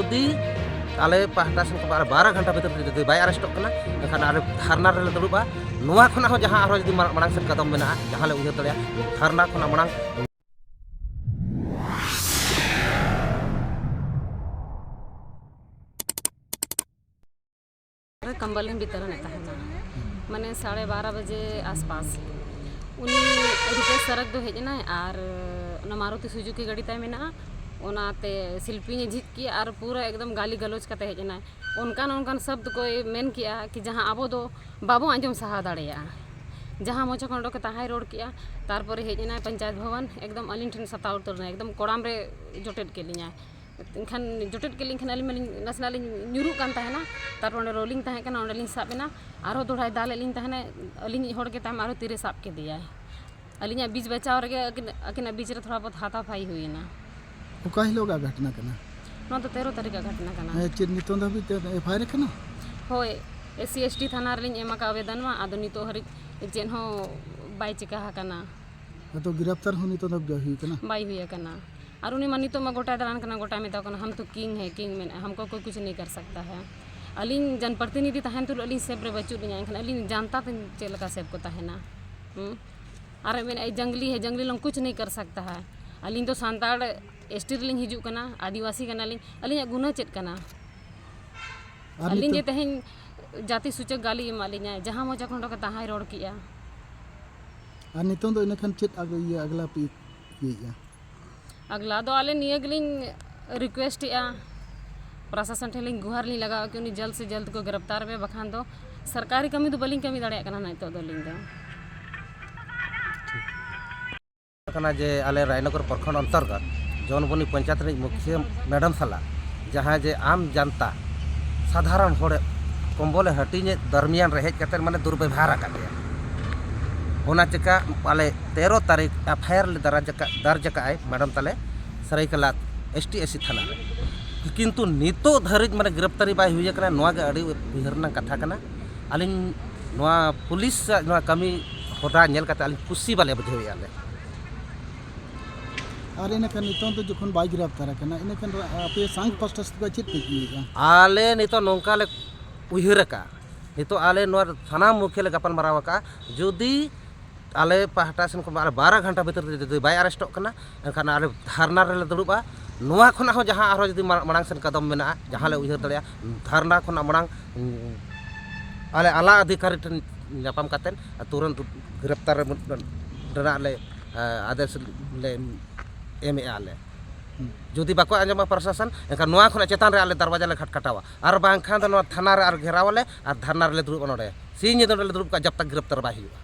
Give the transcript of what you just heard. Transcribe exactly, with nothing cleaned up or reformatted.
ᱡᱩᱫᱤ ᱟᱞᱮ ᱯᱟᱦᱴᱟ ᱥᱮᱱ ᱠᱷᱚᱱ ᱟᱨ ᱵᱟᱨᱚ ᱜᱷᱚᱱᱴᱟ ᱵᱷᱤᱛᱤᱨ ᱨᱮ ᱡᱩᱫᱤ ᱵᱟᱭ ᱟᱨᱮᱥᱴᱚᱜ ᱠᱟᱱᱟ, ᱮᱱᱠᱷᱟᱱ ᱟᱞᱮ ᱫᱷᱟᱨᱱᱟ ᱨᱮᱞᱮ ᱫᱩᱲᱩᱵᱼᱟ᱾ ᱱᱚᱣᱟ ᱠᱷᱚᱱᱟᱜ ᱦᱚᱸ ᱡᱟᱦᱟᱸ ᱟᱨᱦᱚᱸ ᱡᱩᱫᱤ ᱢᱟᱲᱟᱝ, ᱢᱟᱲᱟᱝ ᱥᱮᱫ ᱠᱟᱫᱚᱢ ᱢᱮᱱᱟᱜᱼᱟ, ᱡᱟᱦᱟᱸ ᱞᱮ ᱩᱭᱦᱟᱹᱨ ᱫᱟᱲᱮᱭᱟᱜᱼᱟ, ᱫᱷᱟᱨᱱᱟ ᱠᱷᱚᱱᱟᱜ ᱢᱟᱲᱟᱝ ᱨᱮ ᱠᱚᱢᱵᱚᱞ ᱞᱤᱧ ᱵᱤᱛᱚᱨᱚᱱᱮᱫ ᱛᱟᱦᱮᱱᱟ, ᱢᱟᱱᱮ ᱥᱟᱲᱮ ᱵᱟᱨᱚ ᱵᱟᱡᱮ ᱟᱥᱯᱟᱥ᱾ ᱩᱱᱤ ᱨᱩᱯᱮᱥ ᱥᱟᱨᱟᱜ ᱫᱚ ᱦᱮᱡ ᱮᱱᱟᱭ ᱟᱨ ᱚᱱᱟ ᱢᱟᱨᱩᱛᱤ ᱥᱩᱡᱩᱠᱤ ᱜᱟᱹᱰᱤ ᱛᱟᱭ ᱢᱮᱱᱟᱜᱼᱟ, ᱚᱱᱟᱛᱮ ᱥᱤᱞᱯᱤᱧ ᱮ ᱡᱷᱤᱡ ᱠᱮᱜᱼᱟ ᱟᱨ ᱯᱩᱨᱟᱹ ᱮᱠᱫᱚᱢ ᱜᱟᱞᱤ ᱜᱟᱞᱚᱪ ᱠᱟᱛᱮ ᱦᱮᱡ ᱮᱱᱟᱭ᱾ ᱚᱱᱠᱟᱱ ᱚᱱᱠᱟᱱ ᱥᱚᱵᱫ ᱠᱚᱭ ᱢᱮᱱ ᱠᱮᱜᱼᱟ ᱠᱤ ᱡᱟᱦᱟᱸ ᱟᱵᱚ ᱫᱚ ᱵᱟᱵᱚ ᱟᱸᱡᱚᱢ ᱥᱟᱦᱟᱣ ᱫᱟᱲᱮᱭᱟᱜᱼᱟ᱾ ᱡᱟᱦᱟᱸ ᱢᱚᱪᱟ ᱠᱷᱚᱱ ᱚᱰᱚᱠ ᱠᱟᱛᱮ ᱦᱟᱭ ᱨᱚᱲ ᱠᱮᱜᱼᱟ, ᱛᱟᱨᱯᱚᱨᱮ ᱦᱮᱡ ᱮᱱᱟᱭ ᱯᱚᱧᱪᱟᱭᱮᱛ ᱵᱷᱚᱵᱚᱱ, ᱮᱠᱫᱚᱢ ᱟᱹᱞᱤᱧ ᱴᱷᱮᱱ ᱥᱟᱛᱟᱣ ᱩᱛᱟᱹᱨ ᱮᱱᱟᱭ, ᱮᱠᱫᱚᱢ ᱠᱚᱲᱟᱢ ᱨᱮ ᱡᱚᱴᱮᱫ ᱠᱮᱫ ᱞᱤᱧᱟᱭ᱾ ᱮᱱᱠᱷᱟᱱ ᱡᱚᱴᱮᱫ ᱠᱮᱫ ᱞᱤᱧ ᱠᱷᱟᱱ ᱟᱹᱞᱤᱧ ᱢᱟᱞᱤᱧ ᱱᱟᱥᱮᱱᱟᱜ ᱞᱤᱧ ᱧᱩᱨᱩᱜ ᱠᱟᱱ ᱛᱟᱦᱮᱱᱟ, ᱛᱟᱨᱯᱚᱨ ᱚᱸᱰᱮ ᱨᱳᱞᱤᱝ ᱛᱟᱦᱮᱸ ᱠᱟᱱᱟ, ᱚᱸᱰᱮᱞᱤᱧ ᱥᱟᱵ ᱮᱱᱟ, ᱟᱨᱦᱚᱸ ᱫᱚᱦᱲᱟᱭ ᱫᱟᱞᱮᱫ ᱞᱤᱧ ᱛᱟᱦᱮᱱᱟ᱾ ᱟᱹᱞᱤᱧᱤᱡ ᱦᱚᱲ ᱜᱮ ᱛᱟᱭᱚᱢ ᱟᱨᱦᱚᱸ ᱛᱤᱨᱮ ᱥᱟᱵ ᱠᱮᱫᱮᱭᱟᱭ᱾ ᱟᱹᱞᱤᱧᱟᱜ ᱵᱤᱪ ᱵᱟᱪᱟᱣ ᱨᱮᱜᱮ ᱟᱹᱠᱤᱱ, ᱟᱹᱠᱤᱱᱟᱜ ᱵᱤᱪ ᱨᱮ ᱛᱷᱚᱲᱟ ᱵᱚᱦᱩᱛ ᱦᱟᱛᱟᱯᱷᱟᱭ ᱦᱩᱭᱮᱱᱟ᱾ ᱚᱠᱟ ᱦᱤᱞᱳᱜᱟᱜ ᱜᱷᱚᱴᱱᱟ ᱠᱟᱱᱟ? ᱱᱚᱣᱟ ᱫᱚ ᱛᱮᱨᱚ ᱛᱟᱹᱨᱤᱠᱷᱟᱜ ᱜᱷᱚᱴᱱᱟ ᱠᱟᱱᱟ᱾ ᱦᱮᱸ, ᱪᱮᱫ ᱱᱤᱛᱚᱝ ᱫᱷᱟᱹᱵᱤᱡ ᱛᱮ ᱮᱯᱷ ᱟᱭ ᱟᱨ ᱠᱟᱱᱟ? ᱦᱳᱭ, ᱮᱥ ᱥᱤ ᱮᱥ ᱴᱤ ᱛᱷᱟᱱᱟ ᱨᱮᱞᱤᱧ ᱮᱢ ᱟᱠᱟᱫ ᱟᱵᱮᱫᱚᱱ ᱢᱟ, ᱟᱫᱚ ᱱᱤᱛᱚᱜ ᱦᱟᱹᱨᱤᱡ ᱪᱮᱫ ᱦᱚᱸ ᱵᱟᱭ ᱪᱤᱠᱟ ᱟᱠᱟᱱᱟ᱾ ᱟᱫᱚ ᱜᱨᱮᱯᱛᱟᱨ ᱦᱚᱸ ᱱᱤᱛᱚᱝ ᱫᱷᱟᱹᱵᱤᱡ ᱵᱟᱭ ᱦᱩᱭ ᱟᱠᱟᱱᱟ? ᱵᱟᱭ ᱦᱩᱭ ᱟᱠᱟᱱᱟ᱾ ᱟᱨ ᱩᱱᱤ ᱢᱟ ᱱᱤᱛᱚᱜ ᱢᱟ ᱜᱚᱴᱟᱭ ᱫᱟᱬᱟᱱ ᱠᱟᱱᱟ, ᱜᱚᱴᱟᱭ ᱢᱮᱛᱟ ᱠᱚ ᱠᱟᱱᱟ, "ᱦᱟᱢ ᱛᱚ ᱠᱤᱝ ᱦᱮ, ᱠᱤᱝ ᱢᱮᱱᱟᱜᱼᱟ, ᱦᱟᱢᱠᱚ ᱠᱚᱭ ᱠᱩᱪ ᱱᱟᱦᱤ ᱠᱟᱨ ᱥᱟᱠᱛᱟ ᱦᱮ᱾" ᱟᱹᱞᱤᱧ ᱡᱚᱱᱯᱨᱚᱛᱤᱱᱤᱫᱷᱤ ᱛᱟᱦᱮᱱ ᱛᱩᱞᱩᱡ ᱟᱹᱞᱤᱧ ᱥᱮᱯ ᱨᱮ ᱵᱟᱹᱪᱩᱜ ᱞᱤᱧᱟ, ᱮᱱᱠᱷᱟᱱ ᱟᱹᱞᱤᱧ ᱡᱟᱱᱛᱟ ᱛᱮ ᱪᱮᱫ ᱞᱮᱠᱟ ᱥᱮᱯ ᱠᱚ ᱛᱟᱦᱮᱱᱟ? ᱦᱩᱸ? ᱟᱨ ᱢᱮᱱᱮᱫᱼᱟᱭ, "ᱡᱟᱝᱞᱤ ᱦᱮ, ᱡᱟᱝᱞᱤ ᱞᱚᱝ ᱠᱩᱪ ᱱᱟᱦᱤ ᱠᱟᱨ ᱥᱟᱠᱛᱟ ᱦᱮ᱾" ᱟᱹᱞᱤᱧ ᱫᱚ ᱥᱟᱱᱛᱟᱲ ᱮᱥ ᱴᱤ ᱨᱮᱞᱤᱧ ᱦᱤᱡᱩᱜ ᱠᱟᱱᱟ, ᱟᱹᱫᱤᱵᱟᱹᱥᱤ ᱠᱟᱱᱟᱞᱤᱧ, ᱟᱹᱞᱤᱧᱟᱜ ᱜᱩᱱᱟᱹ ᱪᱮᱫ ᱠᱟᱱᱟ? ᱟᱨ ᱟᱹᱞᱤᱧ ᱡᱮ ᱱᱤᱛᱚᱜ ᱛᱮᱦᱮᱧ ᱡᱟᱹᱛᱤ ᱥᱩᱪᱚᱠ ᱜᱟᱹᱞᱤ ᱮᱢᱟᱜ ᱞᱤᱧᱟᱭ, ᱡᱟᱦᱟᱸ ᱢᱚᱪᱟ ᱠᱷᱚᱱ ᱚᱰᱚᱠ ᱠᱟᱛᱮ ᱦᱟᱭ ᱨᱚᱲ ᱠᱮᱜᱼᱟ᱾ ᱟᱨ ᱱᱤᱛᱚᱝ ᱫᱚ ᱤᱱᱟᱹ ᱠᱷᱟᱱ ᱪᱮᱫ ᱟᱜ-, ᱤᱭᱟᱹ ᱟᱜᱽᱞᱟ ᱯᱮ ᱤᱭᱟᱹᱭᱮᱫᱼᱟ? ᱟᱜᱽᱞᱟ ᱫᱚ ᱟᱞᱮ ᱱᱤᱭᱟᱹ ᱜᱮᱞᱤᱧ ᱨᱤᱠᱩᱭᱮᱥᱴ ᱮᱫᱼᱟ, ᱯᱨᱚᱥᱟᱥᱚᱱ ᱴᱷᱮᱱ ᱞᱤᱧ ᱜᱩᱦᱟᱨ ᱞᱤᱧ ᱞᱟᱜᱟᱣᱟ ᱠᱤ ᱩᱱᱤ ᱡᱚᱞᱫ ᱥᱮ ᱡᱚᱞᱫ ᱠᱚ ᱜᱨᱮᱯᱛᱟᱨ ᱢᱮ, ᱵᱟᱠᱷᱟᱱ ᱫᱚ ᱥᱚᱨᱠᱟᱨᱤ ᱠᱟᱹᱢᱤ ᱫᱚ ᱵᱟᱹᱞᱤᱧ ᱠᱟᱹᱢᱤ ᱫᱟᱲᱮᱭᱟᱜ ᱠᱟᱱᱟ ᱱᱤᱛᱚᱜ ᱫᱚ ᱟᱹᱞᱤᱧ ᱫᱚ᱾ ᱠᱟᱱᱟ ᱡᱮ ᱟᱞᱮ ᱨᱟᱭᱱᱚᱜᱚᱨ ᱯᱨᱚᱠᱷᱚᱸᱰ ᱚᱱᱛᱚᱨᱜᱚᱛ ᱡᱚᱱᱵᱚᱱᱤ ᱯᱚᱧᱪᱟᱭᱮᱛ ᱨᱤᱱᱤᱡ ᱢᱩᱠᱷᱤᱭᱟᱹ ᱢᱮᱰᱟᱢ ᱥᱟᱞᱟᱜ ᱡᱟᱦᱟᱸ ᱡᱮ ᱟᱢ ᱡᱟᱱᱛᱟ ᱥᱟᱫᱷᱟᱨᱚᱱ ᱦᱚᱲ ᱠᱚᱢᱵᱚᱞᱮ ᱦᱟᱹᱴᱤᱧᱮᱫ ᱫᱚᱨᱢᱤᱭᱟᱱ ᱨᱮ ᱦᱮᱡ ᱠᱟᱛᱮ ᱢᱟᱱᱮ ᱫᱩᱨᱵᱮᱵᱷᱟᱨ ᱟᱠᱟᱫ ᱞᱮᱭᱟ᱾ ᱚᱱᱟ ᱪᱮᱠᱟ ᱟᱞᱮ ᱛᱮᱨᱚ ᱛᱟᱹᱨᱤᱠᱷ ᱮᱯᱷ ᱟᱭ ᱟᱨ ᱞᱮ ᱫᱟᱨᱟᱡᱽ ᱟᱠᱟᱫ, ᱫᱟᱨᱡᱽ ᱟᱠᱟᱫ ᱟᱭ ᱢᱮᱰᱟᱢ ᱛᱟᱞᱮ ᱥᱟᱹᱨᱟᱹᱭᱠᱮᱞᱟ ᱮᱥ ᱴᱤ ᱮᱥ ᱥᱤ ᱛᱷᱟᱱᱟ ᱨᱮ, ᱠᱤᱱᱛᱩ ᱱᱤᱛᱚᱜ ᱫᱷᱟᱹᱨᱤᱡ ᱢᱟᱱᱮ ᱜᱨᱮᱯᱛᱟᱨᱤ ᱵᱟᱭ ᱦᱩᱭ ᱟᱠᱟᱱᱟ᱾ ᱱᱚᱣᱟ ᱜᱮ ᱟᱹᱰᱤ ᱩᱭᱦᱟᱹᱨ ᱨᱮᱱᱟᱜ ᱠᱟᱛᱷᱟ ᱠᱟᱱᱟ᱾ ᱟᱹᱞᱤᱧ ᱱᱚᱣᱟ ᱯᱩᱞᱤᱥ ᱟᱜ ᱱᱚᱣᱟ ᱠᱟᱹᱢᱤ ᱦᱚᱨᱟ ᱧᱮᱞ ᱠᱟᱛᱮ ᱟᱹᱞᱤᱧ ᱠᱩᱥᱤ ᱵᱟᱞᱮ ᱵᱩᱡᱷᱟᱹᱣᱮᱫᱼᱟ ᱞᱮ᱾ ᱟᱨ ᱤᱱᱟᱹᱠᱷᱟᱱ ᱱᱤᱛᱚᱝ ᱫᱚ ᱡᱚᱠᱷᱚᱱ ᱵᱟᱭ ᱜᱨᱮᱯᱛᱟᱨ ᱟᱠᱟᱱᱟ, ᱤᱱᱟᱹᱠᱷᱟᱱ ᱟᱯᱮ ᱥᱟᱝ ᱯᱟᱥᱴᱟ ᱥᱮᱫ ᱠᱷᱚᱱ ᱪᱮᱫ ᱯᱮ ᱤᱭᱟᱹᱭᱮᱫᱼᱟ? ᱟᱞᱮ ᱱᱤᱛᱚᱜ ᱱᱚᱝᱠᱟ ᱞᱮ ᱩᱭᱦᱟᱹᱨ ᱟᱠᱟᱫᱼᱟ, ᱱᱤᱛᱚᱜ ᱟᱞᱮ ᱱᱚᱣᱟ ᱥᱟᱱᱟᱢ ᱢᱩᱠᱷᱤᱭᱟᱹ ᱞᱮ ᱜᱟᱯᱟᱞᱢᱟᱨᱟᱣ ᱟᱠᱟᱫᱼᱟ, ᱡᱩᱫᱤ ᱟᱞᱮ ᱯᱟᱦᱴᱟ ᱥᱮᱱ ᱠᱷᱚᱱ ᱟᱞᱮ ᱵᱟᱨᱚ ᱜᱷᱚᱱᱴᱟ ᱵᱷᱤᱛᱤᱨ ᱛᱮ ᱡᱩᱫᱤ ᱵᱟᱭ ᱟᱨᱮᱥᱴᱚᱜ ᱠᱟᱱᱟ, ᱮᱱᱠᱷᱟᱱ ᱟᱞᱮ ᱫᱷᱟᱨᱱᱟ ᱨᱮᱞᱮ ᱫᱩᱲᱩᱵᱼᱟ᱾ ᱱᱚᱣᱟ ᱠᱷᱚᱱᱟᱜ ᱦᱚᱸ ᱡᱟᱦᱟᱸ ᱟᱨᱦᱚᱸ ᱡᱩᱫᱤ ᱢᱟ- ᱢᱟᱲᱟᱝ ᱥᱮᱱ ᱠᱟᱫᱚᱢ ᱢᱮᱱᱟᱜᱼᱟ, ᱡᱟᱦᱟᱸ ᱞᱮ ᱩᱭᱦᱟᱹᱨ ᱫᱟᱲᱮᱭᱟᱜᱼᱟ, ᱫᱷᱟᱨᱱᱟ ᱠᱷᱚᱱᱟᱜ ᱢᱟᱲᱟᱝ ᱩᱸ, ᱟᱞᱮ ᱟᱞᱟ ᱚᱫᱷᱤᱠᱟᱨᱤ ᱴᱷᱮᱱ ᱧᱟᱯᱟᱢ ᱠᱟᱛᱮᱫ ᱛᱩᱨᱟᱹᱱᱛ ᱜᱨᱮᱯᱛᱟᱨ ᱨᱮᱱᱟᱜ ᱞᱮ ᱮ, ᱟᱫᱮᱥ ᱞᱮ ᱮᱢᱮᱫᱼᱟ ᱟᱞᱮ᱾ ᱡᱩᱫᱤ ᱵᱟᱠᱚ ᱟᱸᱡᱚᱢᱟ ᱯᱨᱚᱥᱟᱥᱚᱱ, ᱮᱱᱠᱷᱟᱱ ᱱᱚᱣᱟ ᱠᱷᱚᱱᱟᱜ ᱪᱮᱛᱟᱱ ᱨᱮ ᱟᱞᱮ ᱫᱟᱨᱣᱟᱡᱟ ᱞᱮ ᱠᱷᱟᱴᱠᱷᱟᱴᱟᱣᱟ, ᱟᱨ ᱵᱟᱝᱠᱷᱟᱱ ᱫᱚ ᱱᱚᱣᱟ ᱛᱷᱟᱱᱟ ᱨᱮ ᱟᱨ ᱜᱷᱮᱨᱟᱣ ᱟᱞᱮ ᱟᱨ ᱫᱷᱟᱨᱱᱟ ᱨᱮᱞᱮ ᱫᱩᱲᱩᱵᱼᱟ ᱱᱚᱰᱮ᱾ ᱥᱤᱧ ᱧᱤᱫᱟᱹ ᱱᱚᱰᱮ ᱞᱮ ᱫᱩᱲᱩᱵ ᱠᱚᱜᱼᱟ, ᱡᱟᱵ ᱛᱟᱠ ᱜᱨᱮᱯᱛᱟᱨ ᱵᱟᱭ ᱦᱩᱭᱩᱜᱼᱟ᱾